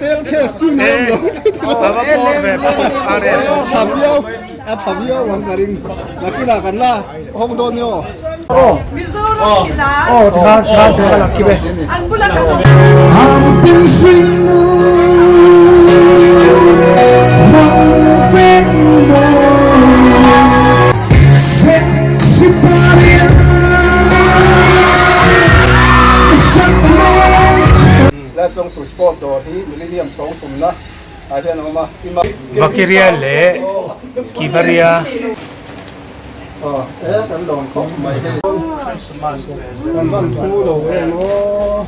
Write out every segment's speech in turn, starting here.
E ka va pawr ve bawk a RS chu. A tha viau ang ka ring. Nakinah kan la hawng dawn nia aw. Aw tikhan tikhan tikhan a kip e. Lachawng thu sport dawr hi Millennium chhawng thumna ah hian a awm a. Vakiria leh Kivaria. Aw e kan lawm khawp mai hei. Kan van thu lo em aw.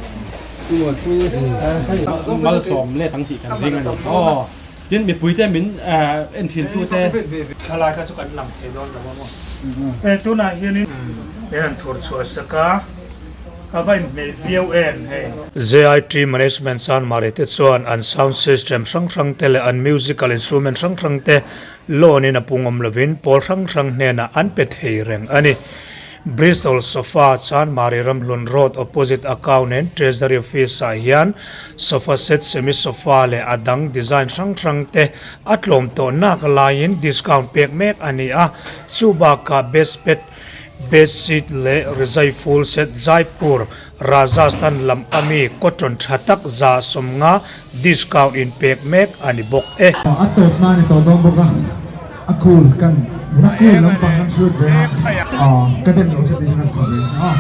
Malsawm let ang tih kan ring a ni. Aw tin mipuite min en thin tute. Thlalai kha chu kan lang thei dawn lo a maw. Tunah hianin min rawn thur chhuah sak a. Ka va inhmeh viau em hei? JIT Management Chanmari te chuan an sound system hrang hrang te leh an musical instrument hrang hrang te loan in a pungawm lovin pawl hrang hrang hnenah an pe thei reng a ni. Bristol Sofa Chanmari Ramhlun Road opposite Account and Treasury Office ah hian sofa set, semi sofa leh a dang design hrang hrang te a tlawm tawh nak laiin discount pek mek a ni a, chubakah best pet Bedsheet leh rizai full set Jaipur, Rajasthan lam ami cotton tha tak 150 discount in pek mek a ni bawk e. A tawp na ni tawh dawn bawk a, a cool kan a cool lampang kan shoot ve a, ka dem loh che tin khan sa ve a.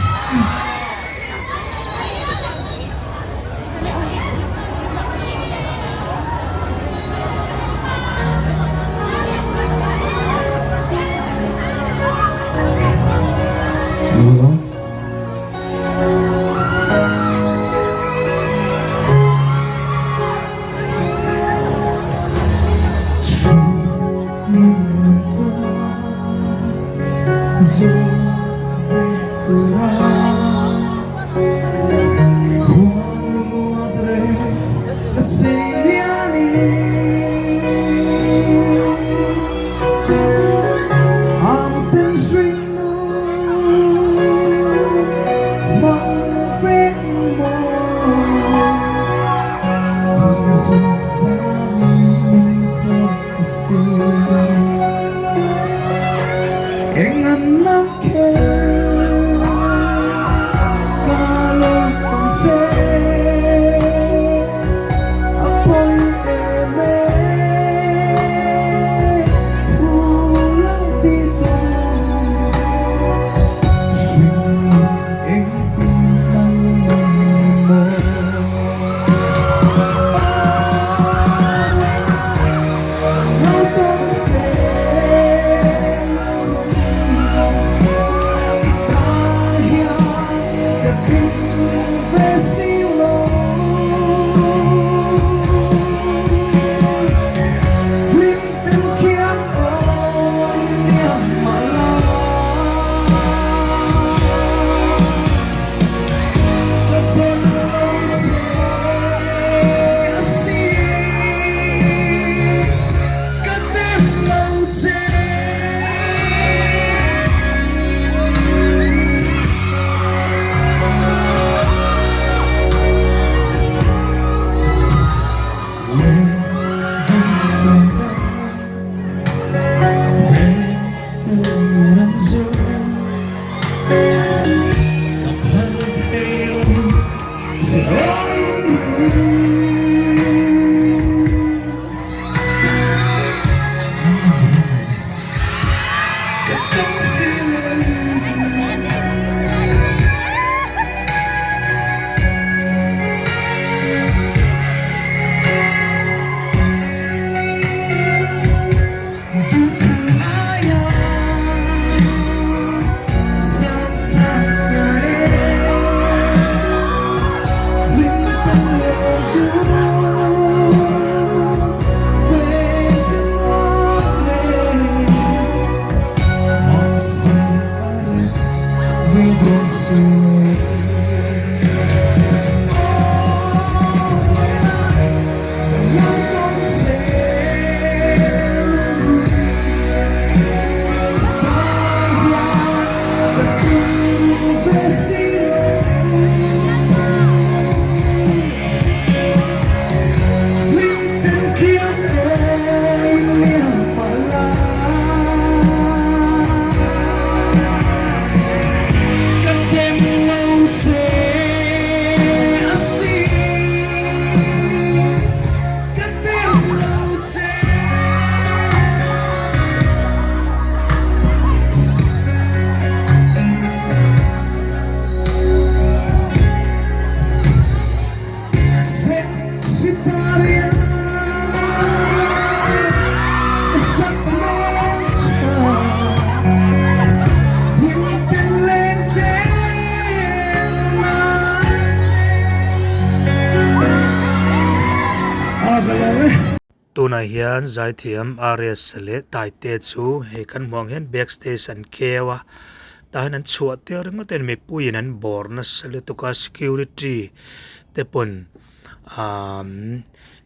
Tunah hian zaithiam RS leh Taite chu hei kan hmuh ang hian back stage an keu a tah hian an chhuah tir ringawt a ni mipuiin an bawr nasa lutuk a security te pawn umm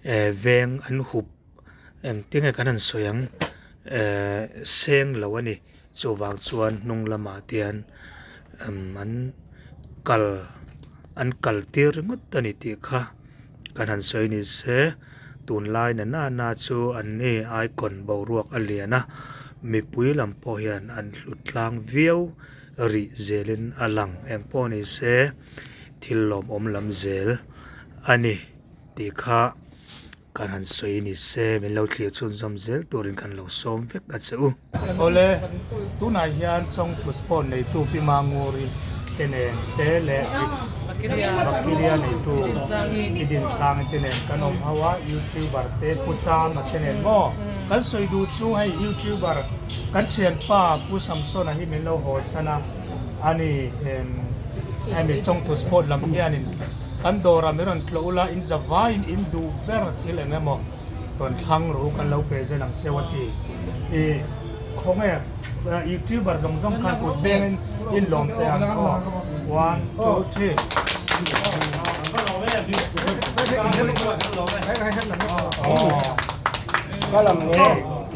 eh veng an hup engtin nge kan han sawi ang eh seng lo a ni chuvang chuan hnung lamah te hian umm an kal an kal tir ringawt a ni tih kha kan han sawi ni se tunlai na nana chu an ni icon boruak a lian a mipui lam pawh hian an hlut tlang viau rih zelin a lang engpawh ni se. Thil lawmawm lam zel a ni tih kha kan han sawi ni se min lo thlir chhunzawm zel turin kan lo sawm vek a che u. Awle, tunah hian Chawngthu Sport neitu Pi Manguri te nen te leh Vakiria neitu Pi Dinsangi te nen kan awm ho a, YouTuber te Pu Chama te nen maw kan sawi duh chu hei YouTuber kan thianpa Pu Samsona hi min lo haw san a. A ni, hemi Chawngthu Sport lam hianin kan dawrah min rawn tlawh ula, in za vaiin in duh ber thil eng emaw rawn thlang rawh u, kan lo present ang cheu a ti. I khawnge YouTuber zawng zawng khan kut bengin in lawm teh ang aw. One, two, three.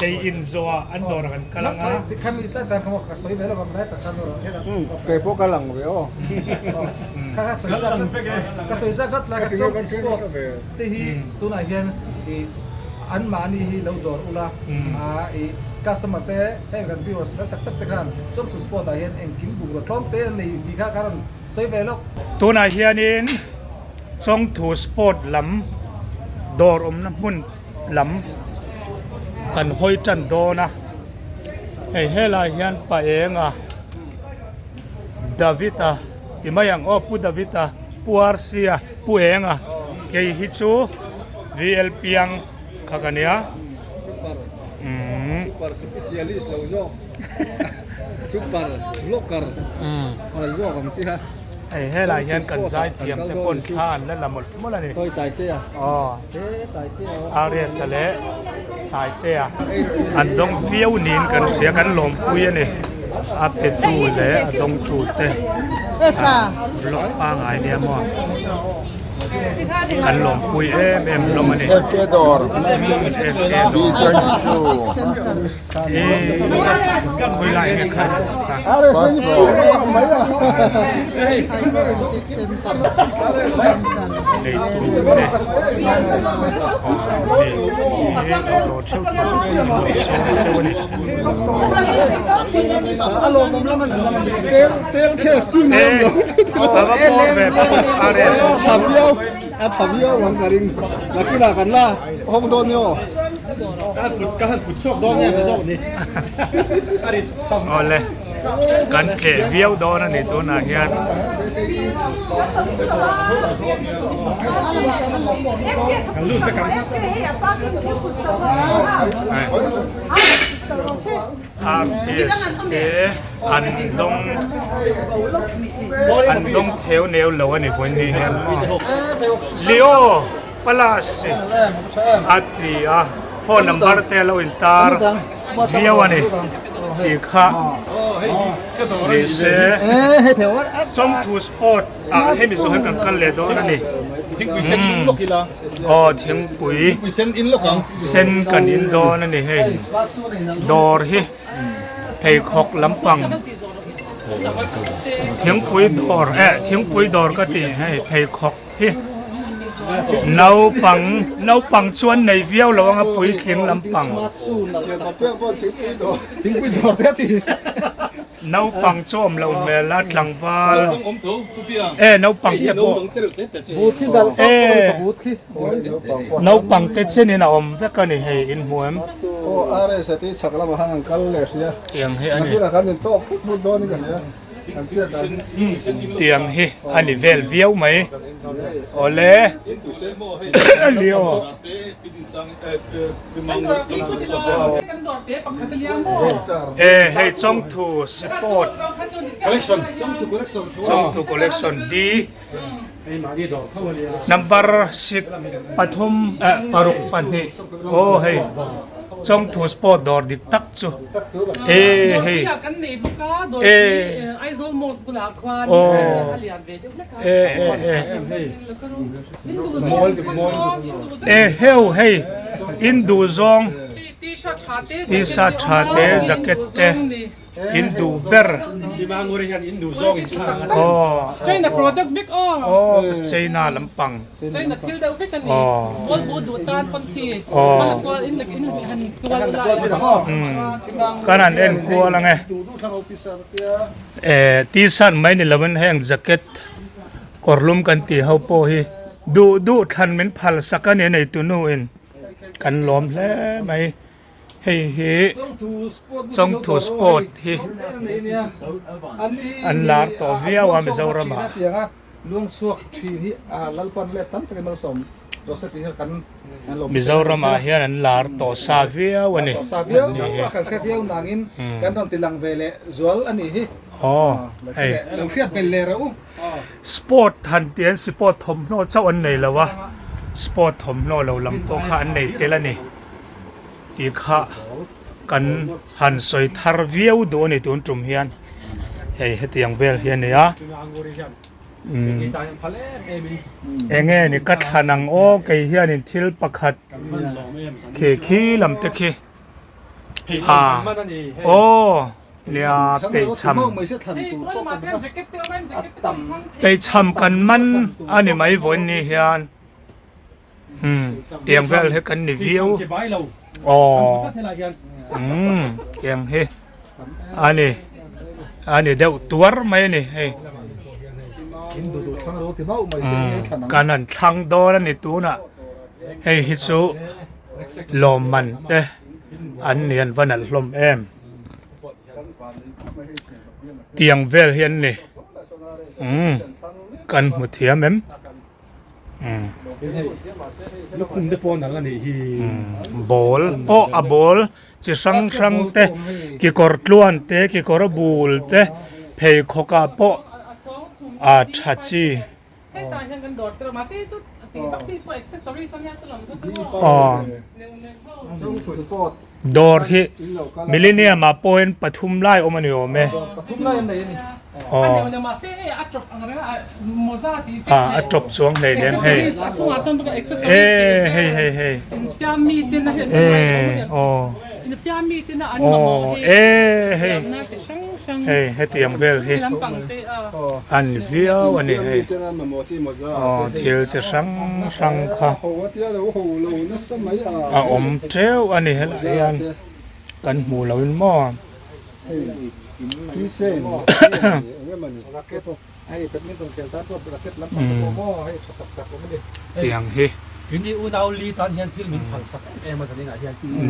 Kei in zawhah an dawrah kan kal ang a. Kei pawh ka lang ve aw. Ka sawi zat vat lai kha chuan sport te hi tunah hian ih an mahni hi lo dawr ula ih customer te heng kan viewers fel tak tak te khan chawngtu sport ah hian engkim bungraw tlawm te an nei tih kha ka rawn sawi ve lawk. Tunah hianin chawngthu sport lam dawr awmna hmun lam kan hawi tan dawn a. Hei helai hian pa enga David a ti mai ang aw Pu David a Pu RC a Pu Enga kei hi chu VL Piang kha ka nia umm Super specialist lo zawk super vlogger lo zawk ang chi a Hei helai hian kan zaithiam te pawn thla an la la mawlh mawlh a ni Khawi Taitea aw RS a leh Taitea an dawng viau niin kan hria kan lawmpui a ni a petu leh a dawngtu te vlog pangai nia maw kan lawmpui em em hlawm a ni FK dawr FK dawr khawi lai nge kha Awle kan tleh viau dawn a ni tunah hian. RSA an dawng an dawng theu neu lo a ni vawiin ni hian Leo Palace a ti a phone number te a lo intar viau a ni tih kha ni se Chawngthu Sport ah hemi zawh hian kan kal leh dawn a ni aw thingpui sen kan in dawn a ni hei dawr hi pheikhawk lampang thingpui dawr eh thingpui dawr ka ti hei pheikhawk hi naupang naupang chuan nei viau lo anga puitling lampang naupang chu awm loh hmel a tlangval e naupang te pawh e naupang te chenin a awm vek a ni hei in hmu em tiang hi a ni. Tiang hi a ni vel viau mai. Awle Leo. E hei Chawngthu Sport Chawngthu Collection D Number 6 pathum paruk pahnih aw hei Chawngthu Sport dawr dik tak chu e hei e aw e e e e heu hei in duh zawng t-shirt tha te jacket te in duh ber aw aw china lampang aw aw kan han en kual ang e eh t-shirt mai ni lovin heng jacket Kawrlum kan tih ho pawh hi duh duh thlan min phal sak a ni a neitu nu in kan lawm hle mai hei hi Chawngthu sport hi an lar tawh viau a Mizoram ah. Mizoram ah hian an lar tawh sa viau a ni. Aw hei. Sport han tih an sport thawmhnaw chauh an nei lo a, sport thawmhnaw lo lam pawh kha an nei tel a ni tih kha kan han sawi thar viau duh a ni tun tum hian hei hetiang vel hi a ni a umm eng nge ni ka thlan ang aw kei hianin thil pakhat khi khi lam te khi a aw. Nia peichham peichham kan man a ni mai vawiin ni hian umm tiang vel hi kan ni viau aw umm tiang hi a ni a ni deuh tuar mai a ni hei umm kan han thlang dawn a ni tunah hei hi chu lawmman te an ni an va nalh hlawm em. Tiang vel hi an ni umm kan hmu thiam em umm ball pawh a ball chi hrang hrang te kekawr tluan te kekawr bul te pheikhawk ah pawh a tha chi. Aw dawr hi millennium ah pawhin pathum lai awm a ni awm e aw ah a tawp chuang hlei nem hei e hei hei hei e aw aw e hei hei hetiang vel hi an viau a ni hei aw thil chi hrang hrang kha a awm teuh a ni helaiah hian kan hmuh loh in maw. Tiang hi.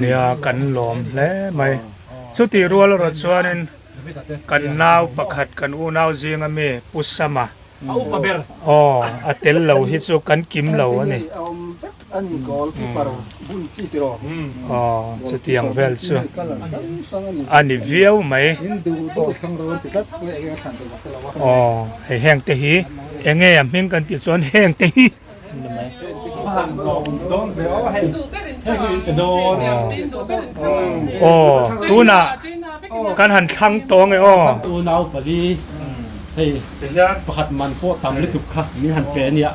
Nia kan lawm hle mai chutih rual erawh chuanin kan nau pakhat kan unau zinga mi Pu Sama aw a tel lo hi chu kan kim lo a ni aw chutiang vel chu a ni viau mai aw hei heng te hi eng nge a hming kan tih chuan heng te hi. Aw tunah kan han thlang tawng e aw. Unau pali hei pakhat man pawh tam lutuk kha min han pe ania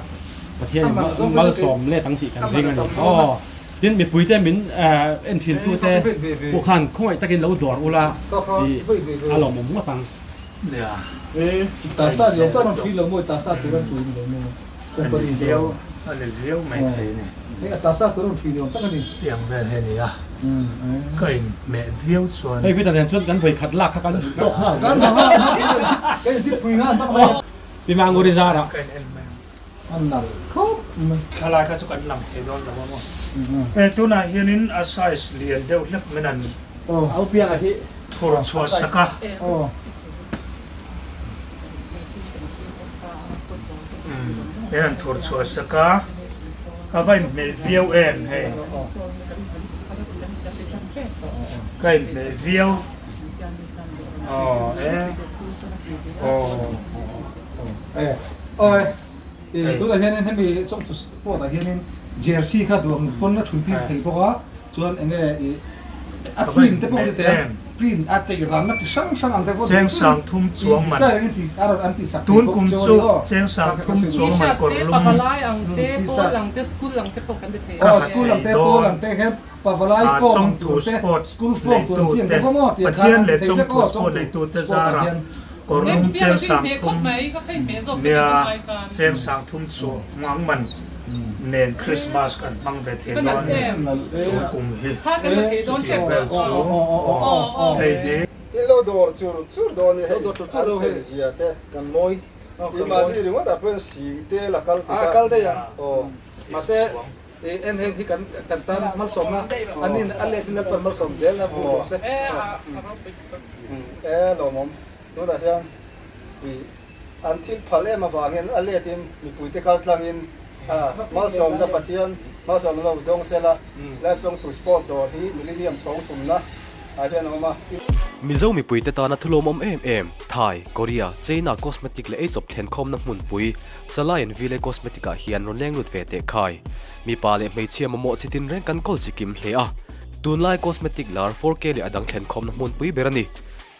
Pathian in malsawm let ang tih kan ring a ni aw tin mipui te min en thin tu te pawh khan khawngaih takin lo dawr ula tih a lawmawm ngawt ang. Ani viau ani viau mai thei a ni. Tiang vel hi a ni a, ka inhmeh viau chuan. Hei Peter nen chuan kan vawi khat lak kha kan tawk nghal. Pi Manguri zarah. Ka in en mai ang. Thalai kha chu kan lang thei dawn lo a maw. Hei tunah hianin a size lian deuh hlek min an thur chhuah sak a. Min rawn thur chhuah sak a, ka va inhmeh viau em hei. Ka inhmeh viau. Aw e. Aw. E. Aw e. E tunah hianin hemi chawngthu sport ah hianin jersey kha duang pawn a thui tir thei bawk a, chuan enge i a print te pawh ni teh a, print a chei ranna chi hrang hrang ang te pawh Cheng sang thum chuang man. Design angin ti a rawn an ti sak thei Tun bawk kum chu a chu ni aw. cheng sang Kha kha thum ka sawi chuang man T-shirt kawr te, lum. pavalai ang te, pawl ang te, school ang te pawh kan ti thei Ka a. Aw school ang thei te, pawl dawn. ang te khan pavalai Ah, form ang Chawngthu tur te, Sport school form tur ang chi ang te neitute, pawh maw tiang khan Pathian an ti leh thei vek Chawngthu aw Sport Chawngthu neitute Sport ah zarah hian. kawr lum cheng sang thum nia cheng sang thum chu hmang man nen Christmas kan hmang ve thei dawn tun kum hi chutiang vel chu hei hi. I lo dawr chur chur dawn i hei an fel zia te i mahni ringawt ah pawhin sing te la kal ti kha aw. En heng hi kan kan tan malsawmna an in a let in Lalpan malsawm zel a bu rawh se. E lawmawm tunah hian i an thil phal em avangin a let in mipuite kal tlangin malsawmna Pathian malsawmna lo dawng sela Lalchawngthu Sport dawr hi Millennium chhawng thumna ah hian a awm a. Mizo mipuite tana thulawmawm em em, Thai, Korea, China cosmetic leh eichawp thlenkhawmna hmunpui, Salai an Vile Cosmetic ah hian rawn leng lut ve teh khai. Mipa leh hmeichhia mamawh chi tin reng kan kawl chi kim hle a. Tunlai cosmetic lar 4K leh a dang thlen khawmna hmunpui ber a ni.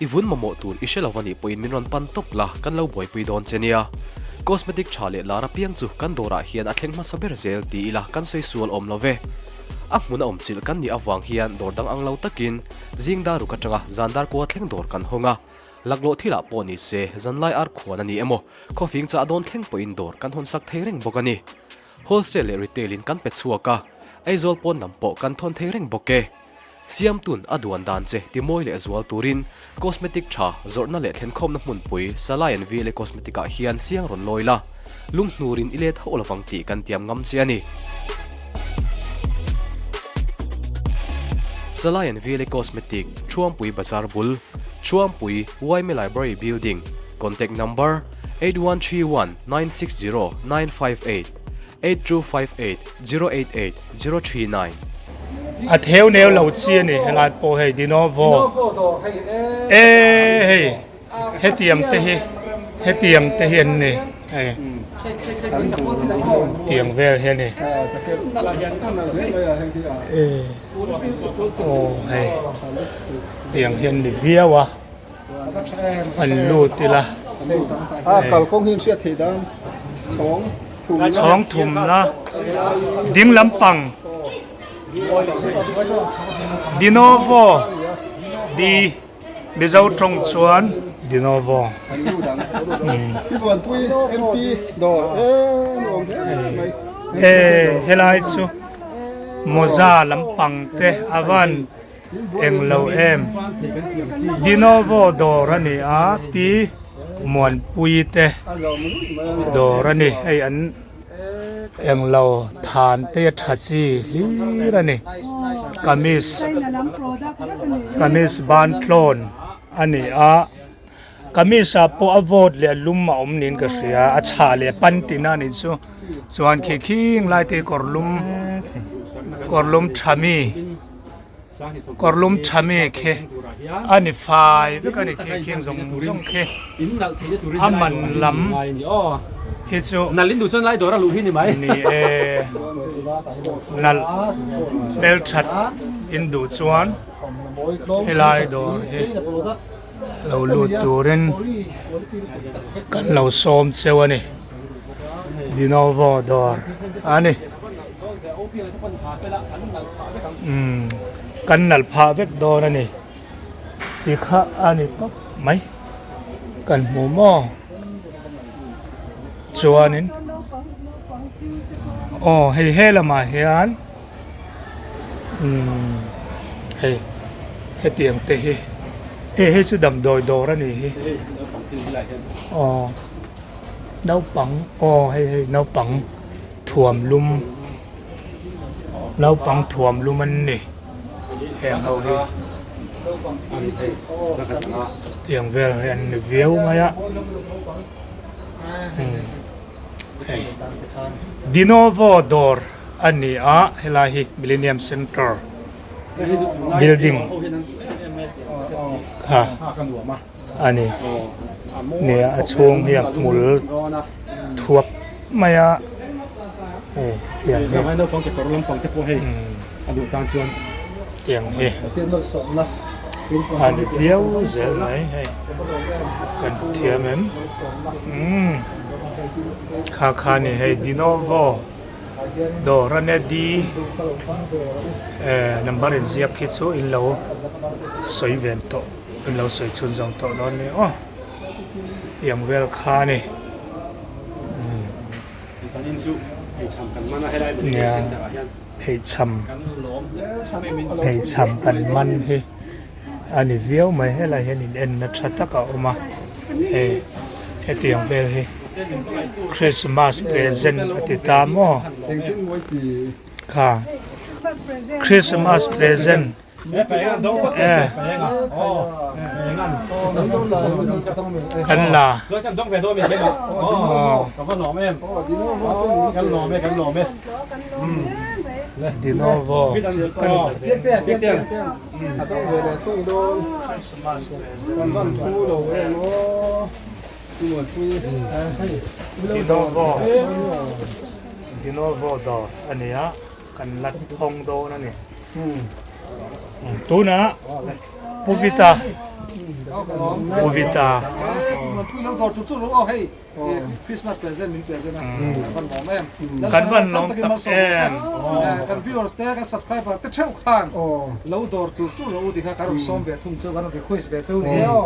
I vun mamawh tur i hre lo a nih pawhin min rawn pan tawp la, kan lo buaipui dawn che nia. Cosmetic tha leh lar apiang chu kan dawrah hian a thleng hmasa ber zel ti ila kan sawi sual awm lo ve. A hmun a awm chilh kan nih avang hian dawr dang ang lo takin zing dar ruk atanga zan dar kua thleng dawr kan hawng a. Laklawh thilah pawh ni se zanlai ar khuan a ni emaw Khawfing chah dawn thleng pawhin dawr kan hawn sak thei reng bawk a ni. Wholesale leh retail in kan pe chhuak a, Aizawl pawn lam pawh kan thawn thei reng bawk e. Siamtun a duan dan che timawi leh zual turin cosmetic tha zawrhna leh thlenkhawmna hmunpui Salai and VLA Cosmetic ah hian siang rawn lawi la, lunghnurin i let hauh lovang tih kan tiam ngam che a ni. Salai and VLA Cosmetic, Thuampui Bazar bul, Thuampui, Yma Library Building, Contact number, 8131 960 958, 8258 088 039. A theu neu lo chi a ni helai pawh hei Dinovo e hei hetiang te hi hetiang te hi an ni hei tiang vel hi a ni e aw hei tiang hi an ni viau a. An lut ila. A kalkawng hi an hriat theih dan chhawng thumna. Chhawng thumna ding lampang Dinovo di Mizo tawng chuan Dinovo. An lut ang. I buanpui MP dawr em awm hle mai. E helai chu mawza lampang te a van. Englo em? Dinovo dawr a ni a, Pi Muanpui te dawr a ni. Hei an englo than te a tha chi hlir a ni. Kamis kamis ban tlawn a ni a, kamis ah pawh a vawt leh a lum a awm niin ka hria, a chhah leh a pan tihna a nih chu. Chuan khi khing lai te kawr lum kawr lum tha mi. Kawrlum tha mi khi a ni fai vek a ni khi khing zawng zawng khi a man lam khi chu ni e nalh hmelthat in duh chuan helai dawr hi lo lut turin kan lo sawm cheu a ni Dinovo dawr a ni. Umm kan nalh phah vek dawn a ni ti kha a ni tawp mai kan hmu maw chuanin aw hei he lamah hian umm hei hetiang te hi hei hi chu damdawi dawr a nih hi aw naupang aw hei hei naupang. Thuam lum naupang thuam lum an ni heng ho hi tiang vel hi an ni viau mai a Hei Dinovo dawr a ni a helai hi Millennium Centre building kha a ni. Nia a chhung hi a hmul thuap mai a hei tiang hi tiang hi a ni viau zel mai hei kan thiam em umm kha kha ni hei dinovo dawr a nia di eh number inziak khi chu in lo sawi ven tawh. Kan lo sawi chhun zawng tawh dawn nia aw tiang vel kha a ni nia pheichham pheichham kan man hi a ni viau mai helai hian in en na tha tak a awm a hei hetiang vel hi Christmas present a ti ta maw kha Christmas present. Kan la. Dinovo. Dinovo. Dinovo dawr a ni a. Kan la thawng dawn a ni. Tunah Pu Vita Pu Vita Kan van lawm tak em. Kan viewers te kan subscriber te theuh khan lo dawr tur tur lo u ti kha kan rawn sawm ve thung chu kan rawn request ve chu ni aw.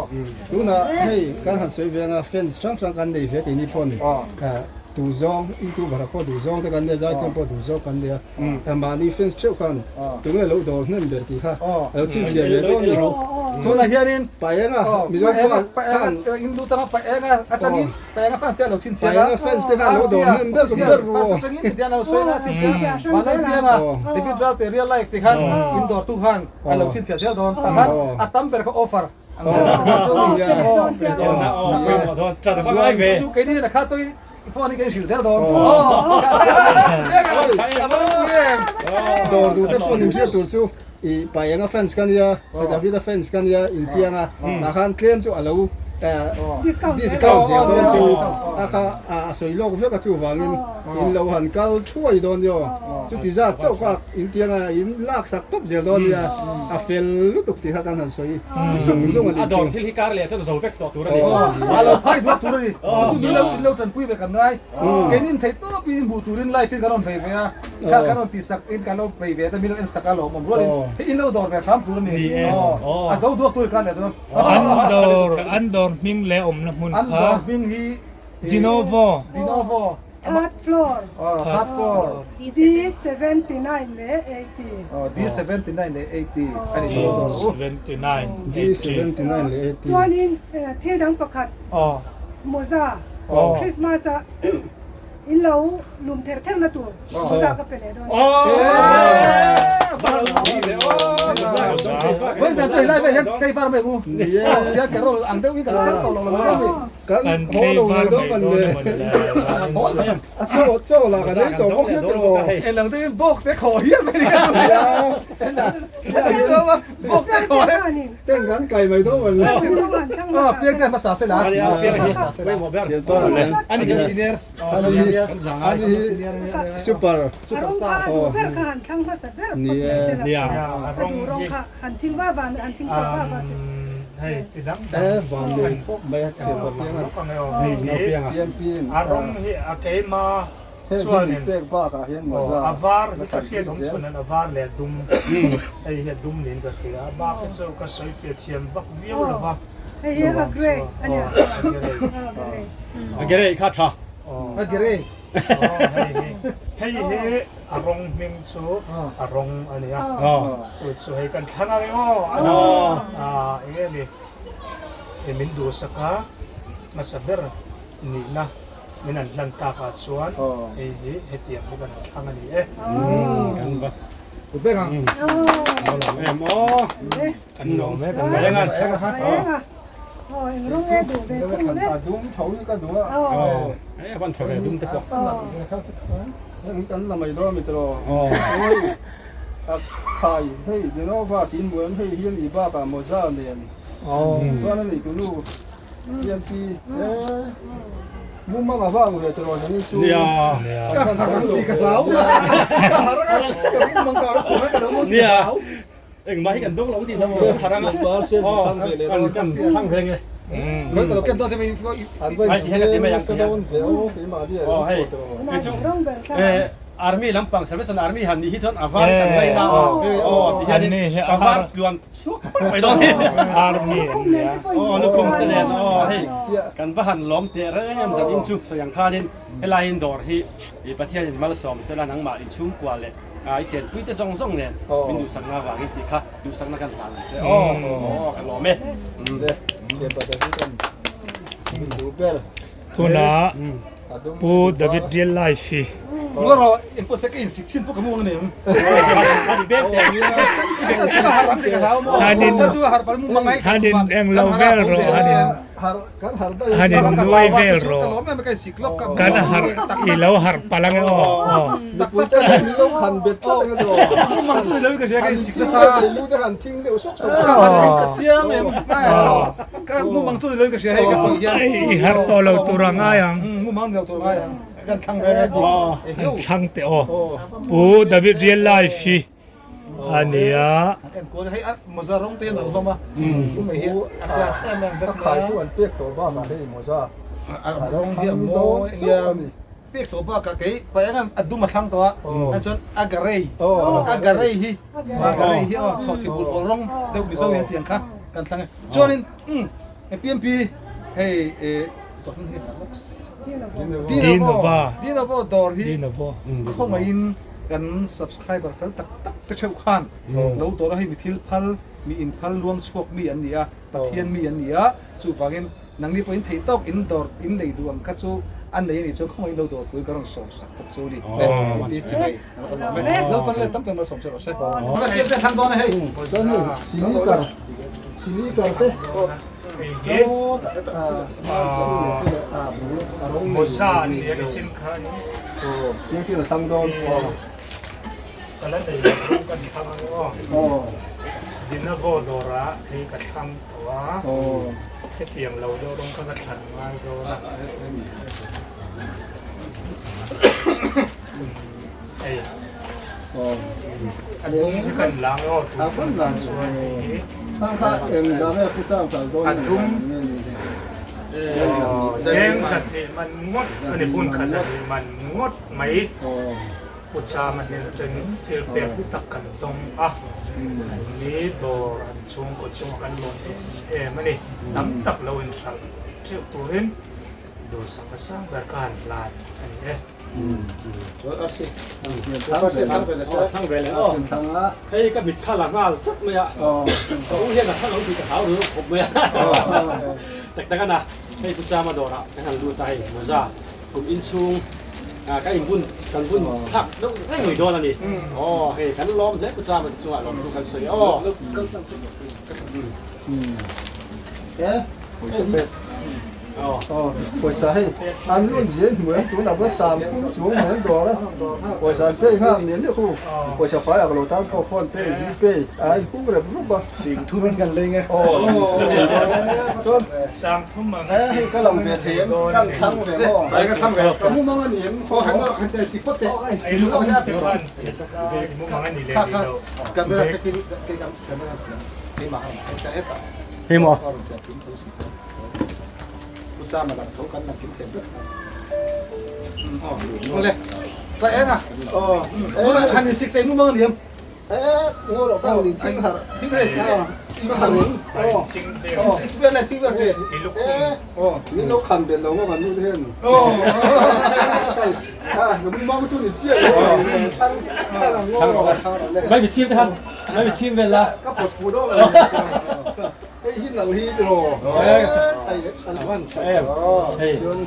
Tunah hei kan han sawi ve anga fans hrang hrang kan nei ve keini pawh ni. Duhzawng, YouTuber ah pawh duhzawng te kan nia, zaithiam pawh duhzawng kan nia. Mahni fans theuh khan tunge lo dawr hnem ber tih kha a lo chhinchhiah ve dawn ni. Tunah hianin Paenga, Mizo khuaah khan in lut anga Paenga atangin Paenga fans te a lo chhinchhiah a. Paenga fans te khan lo dawr hnem ber kum ber ru. Fans atangin tihian a lo sawi a chhinchhiah. Vanlalpianga, David Ralte real life ti khan in dawrtu khan a lo chhinchhiah zel dawn. Tah khan a tam ber kha offer. Dawr duh te pawh nin hriat tur chu i Paenga fans ka nia, Davida fans ka nia intiang a, tah khan tlem chu a lo discount zel dawn chu a kha a sawi lawk vek a chuvangin in lo han kal thuai dawn nia chuti zat chauh kha intiang a in lak sak tawp zel dawn nia a fel lutuk tih kha kan han sawi. Zung zung a nih chu. A dawr thil hi kar leh chuan zo vek tawh tur a ni. A lo phai duak tur a ni. Chu chu min lo in lo tanpui ve kan ngai. Keini in theih tawp in hmuh turin live in kan rawn phei ve a. Kha kan rawn tihsak in kan lo phei ve te min lo en sak a lawmawm rualin hei in lo dawr ve hram tur a ni. A zo duak tur khan leh chuan. An dawr an dawr hming leh awmna hmun kha. An dawr hming hi Dinovo. Dinovo. Third floor. Third floor. D79 leh 80. D79 leh 80 a ni chu. D79 D79 leh 80. Chuanin thil dang pakhat mawza Christmas ah in lo lum ther ther na tur mawza ka pe leh dawn. Vawiin chu helai vel hian tlaivar mai ang u. Hian carol ang deuh hi kan tel tawh lo lo mai mai. Kan haw lo mai dawn man le. A chaw chaw lah kan ei tawh bawk hian tiraw. Englang deuhin bawk te khaw hial mai ni ka duh nia. Bawk te khaw hial. Teng kan kai mai dawn man le. A piang te hmasa se la. Ani kan senior. Ani hi super. Superstar. Ni e. Hei chi dang dang van nei khawp mai a thiam a piang a hei hi a rawng hi a keima chuanin pek bakah hian mawza a var hi ka hriat awm chhun an a var leh a dum hei hi a dum niin ka hria a bak hi chu ka sawi fiah thiam vak viau lo va hei hi a grey a nia a grey kha tha a grey hei hi hei hi a rawng hming chu a rawng a nia chu chu hei kan thlang ang e aw a eng nge ni hei min duhsak a hmasa ber nihna min han hlan tak ah chuan hei hi hetiang hi kan han thlang a ni e kan lawm e kan lawm e. Aw eng rawng nge duh ve thung le? A dum tho hi ka duh a. Aw. Hei a van tha ve dum te pawh. Heng kan la mai dawn mi tawh. Awi a khai hei Genova tin muan hei hi a nih bakah mawza nen chuan a nei tunu TMP e mumang a vang ve tawh nen chu. Nia. Ka har ang ka hlau. Ka har ang ka mumang ka ro khawm ka lo ti hlau. Engmah hi kan dawng lo tih hlauh kan har ang a. Aw kan thlang ve nge. Aw hei kei chu army lampang salvation army han nih hi chuan a var kan ngaih na aw aw ti hian in a var tluan chhuak parh mai dawn hi. Army an nia. Aw lukhum te nen aw hei kan va han lawm teh reng em zan in chu sawi ang khanin helaiin dawr hi Pathianin malsawm sela nangmah inchhungkua leh I chenpui te zawng zawng nen min duhsakna avangin tih kha duhsakna kan hlan ang che aw aw ka lawm e. Tunah Pu David real life hi. Hanin englo vel rawh hanin. Han in nuai vel rawh. Kan harh i lo harh palh ang e aw. Aw. I harh tawh lo tur a ngai ang. An thlang teh aw. Pu David real life hi. a ni a. Dinova Dinova Subscriber fel tak tak te theuh khan lo dawr a hei mi thil phal mi in phal luang chhuak mi an ni a Pathian mi an ni a chuvangin nangni pawh in theih tawk in dawr in lei duh ang kha chu an nei a nih chuan khawngaih in lo dawr pui ka rawn sawm sak bawk chu a ni le ti mai Lalpan let tam tak mal sawm che rawh se thlang dawn a hei chuan hei sneaker sneaker te Mawza an ni a ni chin khan ka la nei lo rawng ka thlang ang aw Dinavo dawrah hei ka thlang tawh a hetiang lo deuh rawng kha ka thlan ngai dawn a hei a dum hi kan la ang aw tun tum chuan hei hi a dum zeng zahnih man ngawt a ni hun khat zahnih man ngawt mai pu chama hnen atangin thil pek hi tak kan dawng a an ni dawr an chhungkaw chunga kan lawn em em a ni tam tak lo inhralh theuh turin duhsakna sang ber ka han hlan a ni e. Hei ka mit kha la nghal chat mai a, ka u hian a thlang ang tih ka hlau ru khawp mai a. Tak tak a na, hei pu Chama dawrah kan han lut a hei mawza kum inchhung kan inbun kan bun thlak deuh reng mai dawn a ni. Aw hei kan lawm hle pu Chama te chungah lawmthu kan sawi aw. Pawisa hei an lun zia hmuh em tunah pawh sam phum chung mai an dawr a pawisa an pay nghal miah miah khu pawisa fai ak lo tan pawh phone pay g pay a in hung rep rup a sing thum in kan leng e chuan sang thum ang e hei ka lang ve thei em kan thlang ve maw ai ka thlang ve ka mumang a ni em khaw han han te sik pot te ai sik ka mumang a ni le ni lo ka ka ka ka ka ma ka eta Hei maw. Mai mi chim te han mai mi chim vel la. Hei hi nal hi tiraw? A van tha em. Hei. Chuan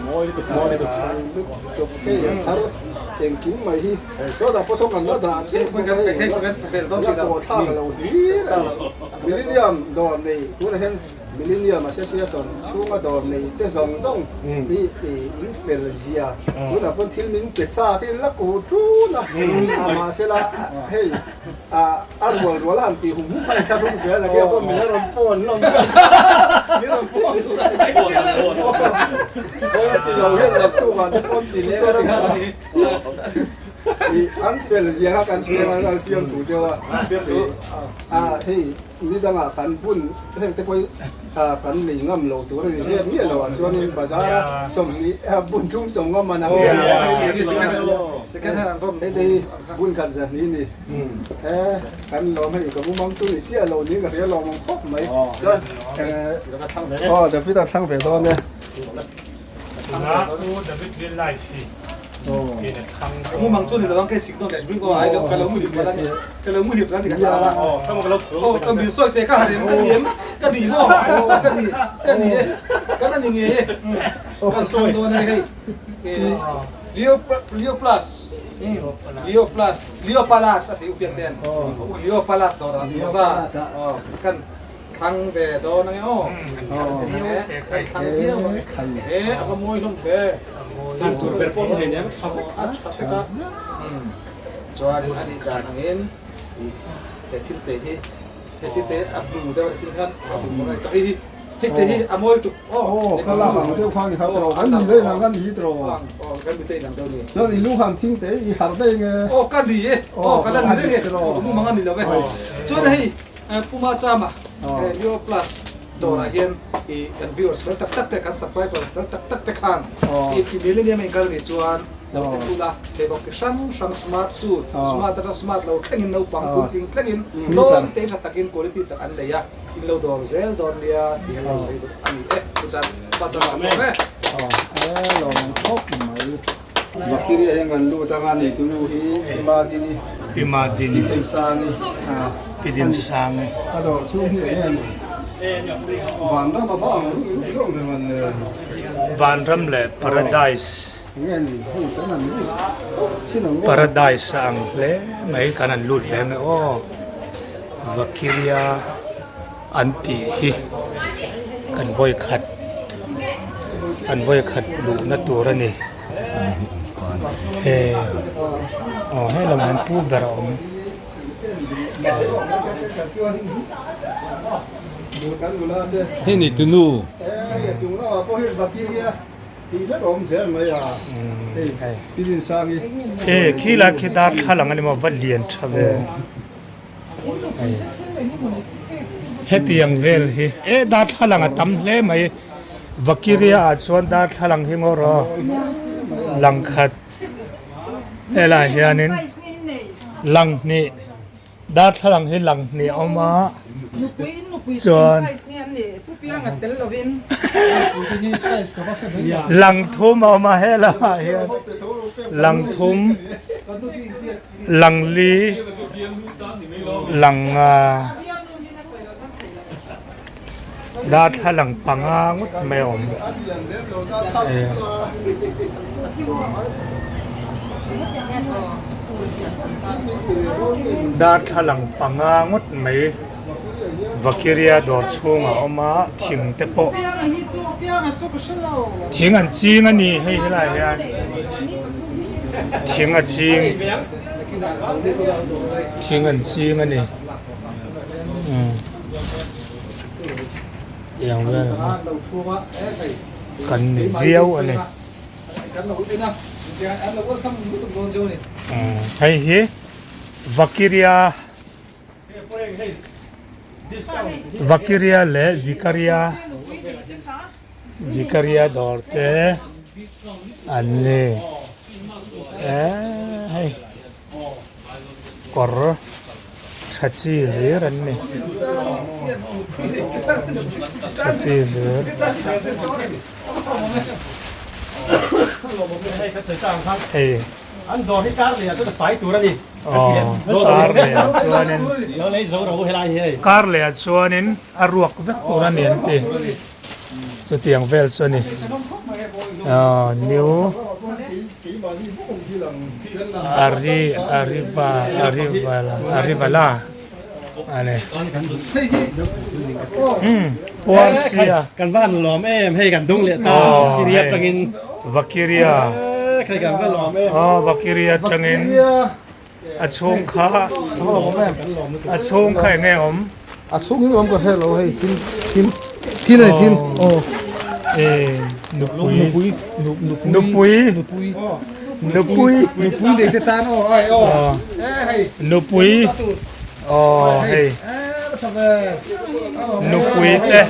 Mawi lutuk mawi lutuk. Lutuk hei a thar. Engkim mai hi sawtah pawh sawn kan la dah tep bawk a hei la pawh thlak a lo hlir a ni. Millennium dawr nei tunah hian Millennium Association chhunga dawr nei te zawng zawng hi in fel zia tunah pawn thil min pe chak in la kuh tun a mahsela hei a rual rual a han tih hum hum kha in thlahrung ve a nge pawh min la rawn phone hlawm min rawn phone pawn ti lo hian naktukah te pawn ti leh a an fel zia kha kan hria a an fiamthu deuh a a hei Ni dangah kan bun heng te pawh kan lei ngam lo tur a ni zep miah lo ah chuanin bazar a 20 bun thum 50 man ang hei te hi bun khat 200 ni he kan lawm hei ka bumang chu ni chiah lo niin ka hria lawm ang khawp mai chuan aw David a thlang ve dawn e. Tunah Pu David Real Life hi in a thlang dawn. Mumang chu ni lo ang kei sik dawn leh bing aw ai lo ka lo muhip ran ani ka lo muhip ran ti ka hria a aw ka mi sawi te ka han em ka ni em ka ni maw ka ni ka ni e ka la ni ngei e kan sawi dawn ani hei Leo Leo plus Leo plus Leo Palace a ti upian ten Leo Palace dawr ah Rosa kan Thlang ve dawn ange aw. Kan thlang viau ang e. A va mawi hlawm ve. Thlan tur ber pawh hei nen tha vek. A tha vek a. Chuan a nih dan angin he thil te hi he thil te a blue deuh a ni chin khan a vum ang a ni tawh. Hei hi hei te hi a mawi lutuk. Aw kha lak ang deuh kha ni kha tawh. An ni daih ang a ni tawh. Aw kan mi te inang deuh ni. Chuan i lu han thing te i harh daih nge. Aw ka ni e. Aw ka la ni reng e. Mumang a ni lo ve. Chuan hei Puma Chama Leo Plus dawrah hian i kan viewers fel tak tak te, kan subscriber fel tak tak te khan i ti millennium a inkal anih chuan lo en ula, pheikhawk chi hrang hrang smart shoe, smart atang smart lo thlengin naupang puitling thlengin tlawm te tha takin quality tak an nei a, in lo dawr zel dawn nia tih an lo sawi duh a ni e. Chu chuan Puma Chama a lawm e. Aw lawm khawp mai. Vakiria hian kan lut anga nei tu nu hi Pima Dini Pima Dini Pi Dinsangi Pi Dinsangi a dawr chhung hi eng nge ni Vanram a va ang ruk ruk ve man le Vanram leh Paradise eng nge ni hei kan han lut chin ang Paradise a ang hle mai kan han lut ve ange aw Vakiria An tih hi kan vawi khat an vawi khat luhna tur a ni he aw he lamah hian pu ber a awm. Hei ni tunu. E khi lai khi darthlalang a ni maw va lian tha ve. Hetiang vel hi e darthlalang a tam hle mai Vakiria ah chuan darthlalang hi ngaw rawh lang khat helaiah hianin lang hnih darthlalang hi lang hnih a awm a chuan lang thum a awm a helaiah hian lang thum. Lang li lang darthlalang panga ngawt mai a awm darthlalang panga ngawt mai Vakiria dawr chhungah a awm a thing te pawh thing an ching a ni hei helaiah hian thing a ching thing an ching a ni umm tiang vel kan ni viau a ni umm hei hi Vakiria. Vakiria leh Vikaria Vikaria dawr te an ni eee hei kawr tha chi hlir an ni tha chi hlir. Hei. Aw kar leh ah chuanin kar leh ah chuanin a ruak vek tur a ni an ti chutiang vel chu a ni aw new. Ari Ariva Arivala Arivala a ni umm puar sia kan van lawm em hei kan dung leh ta Vakiria atangin Vakiria hei kan va lawm em aw Vakiria atangin a chhung kha a chhung kha enge awm a chhung hi awm ka hre lo hei thil thil thil ani thil aw e nupui nupui nupui nupui nupui nei te tan aw ai aw e hei nupui aw hei nupui te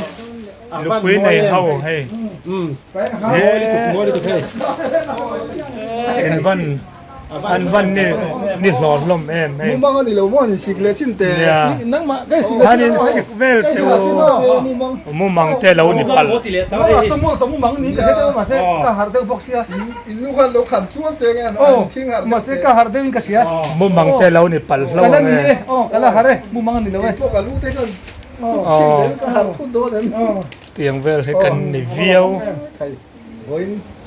nupui nei ho hei en van An van ni ni hlawh hlawm em hei. Mumang a ni lo maw an insik leh chin te. Nia. An insik vel te u. Mumang te lo ni palh. Mumang te lo ni palh hlo ang e. Tiang vel hi kan ni viau.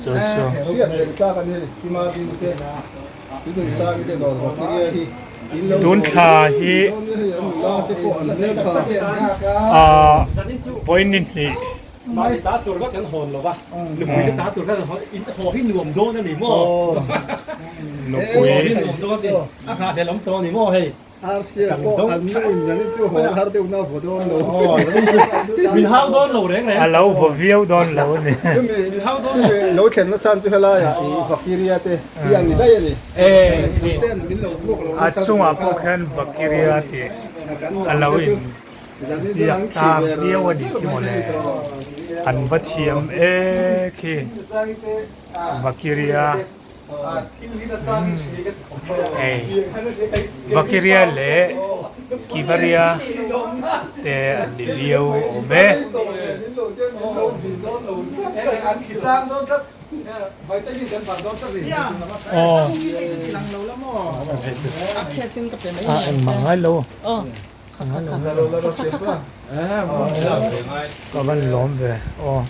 Chu chu. Tun thla hi ah vawiin ni hnih. Nupui. Arsia pawh an nu in zan hi chu hawn har deuh na vaw dawn lo. Min hau dawn lo reng reng. A lo vaw viau dawn lo a ni. Chumi min hau dawn lo. Lo thlenna chhan chu helaiah i Vakiria te hi an ni daih a ni. Ten min lo vuak lo A chungah pawh khian Vakiria tih a lo in ziak ta viau a ni khi mawle. An va thiam e khi Vakiria. Hei Vakiria leh Kivaria te an ni viau awm e. Aw a engmah ngai lo Ka van lawm ve aw.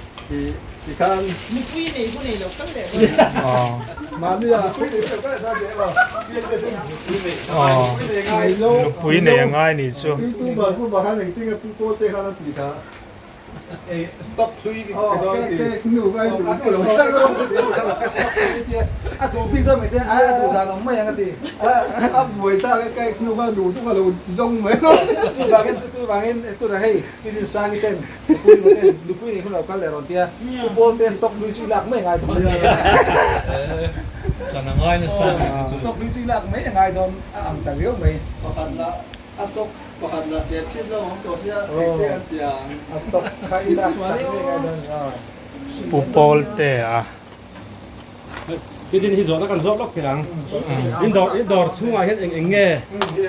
Nupui nei a ngai nih chu. A stock pakhat la ser chhip lo awm tawh sia engte an ti ang. A stock kha i lak sak ngei ngai dawn a. Pu Paul te a. I din hi zawhna kan zawh lawk teh ang. In dawr i dawr chhungah hian eng eng nge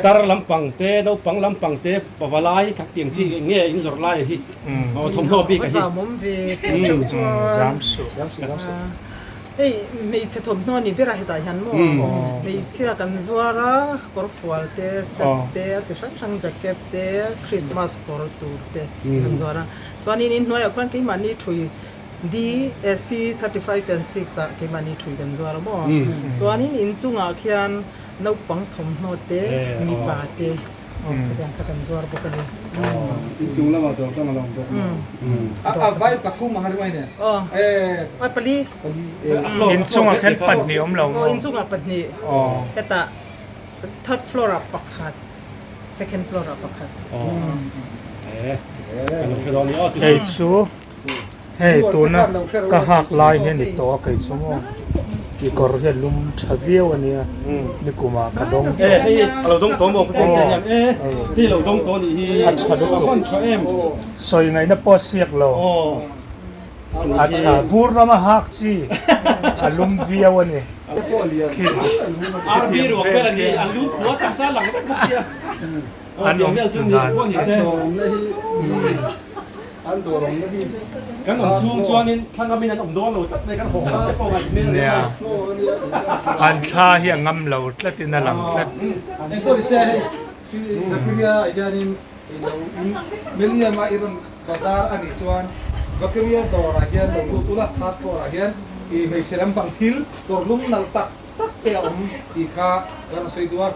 tar lampang te naupang lampang te pavalai kha tiang chi eng nge in zawrh lai hi aw thawmhnaw bik a hi. Zam suh. Hei hmeichhe thawmhnaw ni ber a hetah hian maw hmeichhia kan zuar a kawrfual te set te a chi hrang hrang jacket te Christmas kawr tur te kan zuar a chuanin inhnuaiah khuan keimahni thui D C 35 and 6 ah keimahni thui kan zuar a maw chuanin inchungah khian naupang thawmhnaw te mipa te. Hetiang kha kan zuar bawk a ni. Inchung lamah dawr dang a lo awm bawk maw? A vai pathum ang a ri mai nen. Aw pali. Inchungah khan pahnih awm lo maw? Aw inchungah pahnih. Hetah third floor ah pakhat, second floor ah pakhat. Hei chu hei tuna ka hak lai hi a ni tawh a kei chu maw i kawr hi a lum tha viau a nia nikum ah ka dawng tawh a tha lutuk sawi ngaihna pawh a siak lo a tha vur rama hak chi a lum viau a ni an awm dan. An dawr awmna hi Kan awm chhung chuanin thlangamin an awm dawn lo tlat mai, kan hawng lam te pawh ngaih hmel Nia, an thla hi a ngam lo tlatin a lang tlat. Engpawh ni se hei hi Vakiria ah hianin i lo in Millennium a i rawn bazar a nih chuan Vakiria dawr ah hian lo lut ula third floor ah hian i hmeichhe lampang thil dawrlum nalh tak tak. te a awm tih kha kan rawn sawi duh a,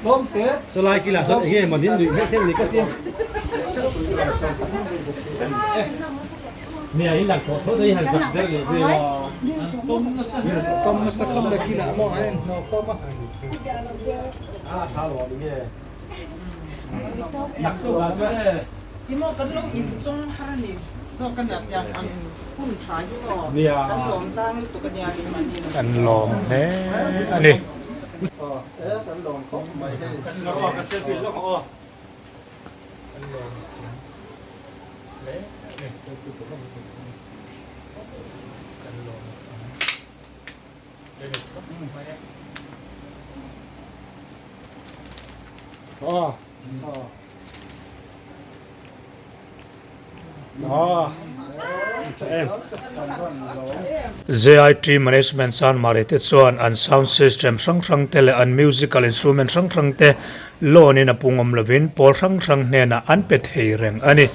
tlawm te. Sawlai kilah sawn eng nge maw nin nuih hmel thei ni ka tia. Nia in lang tawh tho te hi han zak der leh vel a. Tawm nasa khawp leh kilah maw an inhnawh khawm a. A tha lo ani nge. Nak tu ah chuan e. Ti maw kan lo in tawng har a ni zawk ka nia tiang ang hun tha hi maw kan lawm tlang lutuk a nia ring an ni. Kan lawm hle a ni. Aw e kan lawm khawp mai hei. Kan lawm aw ka selfie lawk ang aw. Kan lawm hle a ni. Kan lawm hle mai e. JIT Management Chanmari te chuan an sound system hrang hrang te leh an musical instrument hrang hrang te loan in a pungawm lovin pawl hrang hrang hnenah an pe thei reng a ni.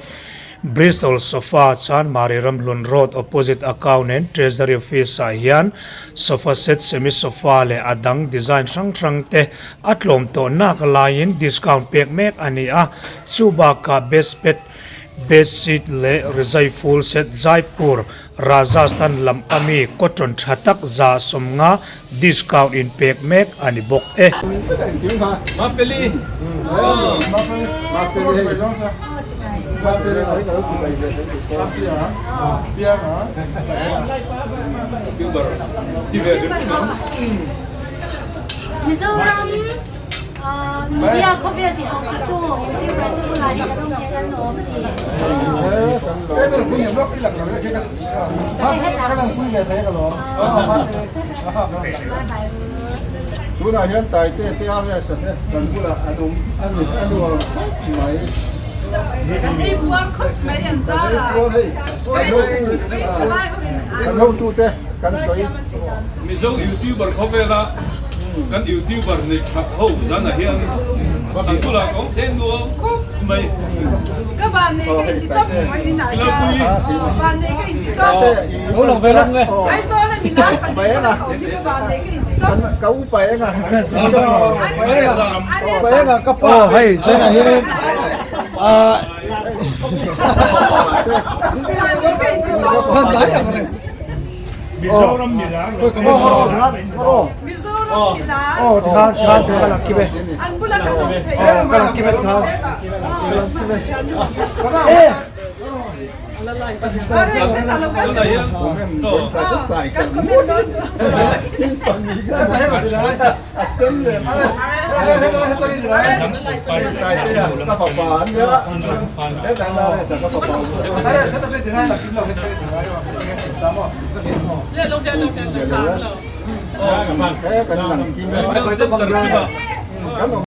Bristol Sofa Chanmari Ramhlun Road opposite Account and Treasury Office ah hian sofa set, semi sofa leh a dang design hrang hrang te a tlawm tawh nak laiin discount pek mek a ni a, chu bakah best pet, bed sheet leh rizai full set Jaipur, Rajasthan lam ami cotton tha tak 150 discount in pek mek a ni bawk e. Mizoram media khawvel ti hausa tu YouTubers te bulah hi kan awm hian an awm a ni. Tunah hian Taite te RS a te kan bulah an awm a ni a nuam khawp mai. Kan hotute kan sawi. Mizo YouTuber khawvela kan YouTuber neih that ho zanah hian an bulah ka awm thei nuam khawp mai. Ka van nei ka inti tawp mai ni nah hian van nei ka inti tawp. Lo lang ve lawk nge. Aizawl a ni lai pahnih pawh a awm hi ka van nei ka inti tawp. Ka upa enga. Upa enga ka pa. Aw hei China hianin ah Mizoram milar lo te Mizoram milar. Aw tikhan tikhan ka lang kim e. An bula ka awm thei. Aw ka lang kim e tikhan. Kan